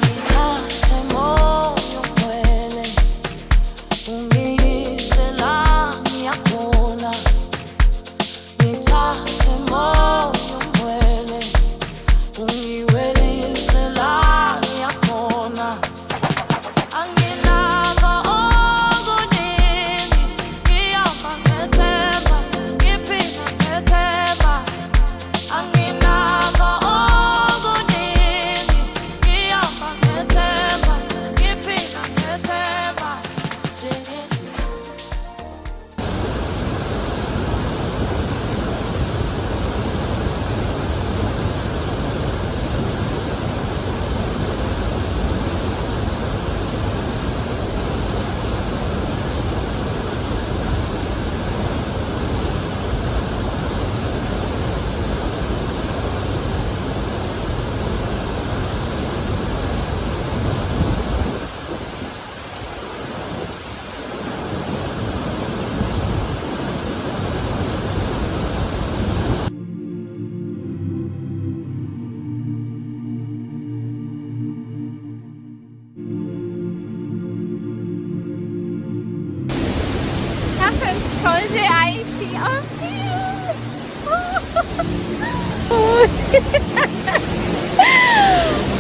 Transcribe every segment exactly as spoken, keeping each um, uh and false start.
Nithathe moyo ngcwele, ungiyise la ngiyakhona. Nithathe moyo ngcwele, ungiwelise la ngiyakhona. Anginako okuningi, ngihamba ngethemba, ngiphila ngethemba. Anginako okuningi, ngihamba ngethemba, ngiphila ngethemba. Jesu. Sa fè m sonje Ayiti anpil.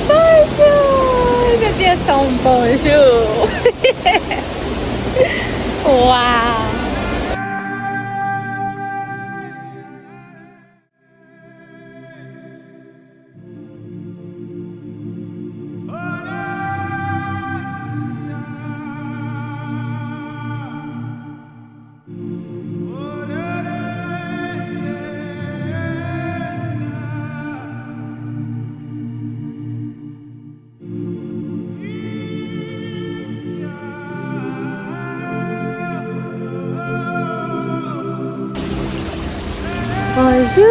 Bonjou! Jodi a se yon bon jou. Wow! Bonjou!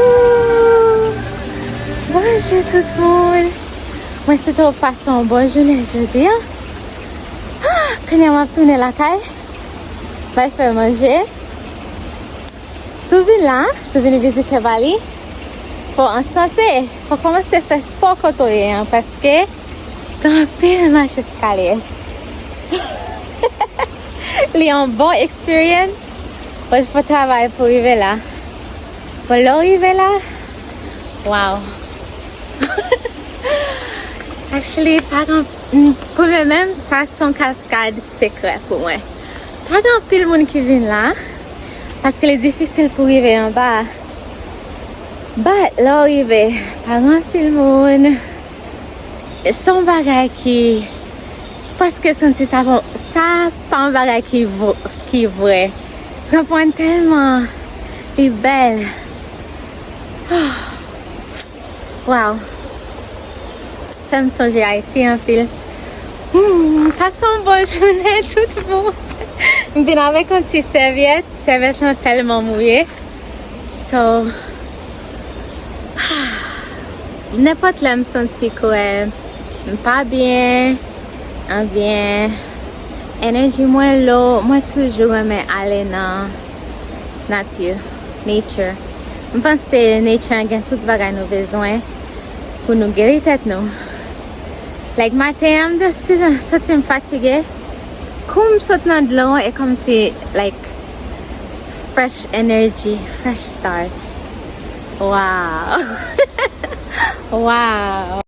Bonjou tout moun! Mwen swete w pase yon bon jounen jodi a. Ah, kounye a m ap tounen lakay. M al fè manje. Si w vin la, si w vin vizite Bali, fò w an sante, fò w kòmanse fè spò kote w ye an, paske gen anpil mach eskalye. Li yon bon experience, but fò w travay pou w rive la. But lè w rive la, wow! Actually, pa gen, mm, pou mwen menm, sa se yon kaskad sekrè pou mwen. Pa gen anpil moun ki vin la, paske li difisil pou rive anba. But, lè w rive, pa gen anpil moun. Se yon bagay ki, paske santi sa, bon, sa pa yon bagay ki vo-, ki vrè. Konprann tèlman li bèl. Wow. Fè m sonje Ayiti anpil. Hmm, pase yon bon jounen tout bon. M vin avèk yon ti sèvyèt. Sèvyèt lan tèlman mouye. So, nenpòt lè m santi kwè m pa byen, ebyen, enèji mwen low, mwen toujou renmen ale nan nati, nature. M panse nature an gen tout bagay nou bezwen pou nou geri tèt nou. Like, maten an, m te si-, santi m fatige. Kou m sot nan dlo an, e kòmsi, like, fresh energy, fresh start. Wow! Wow!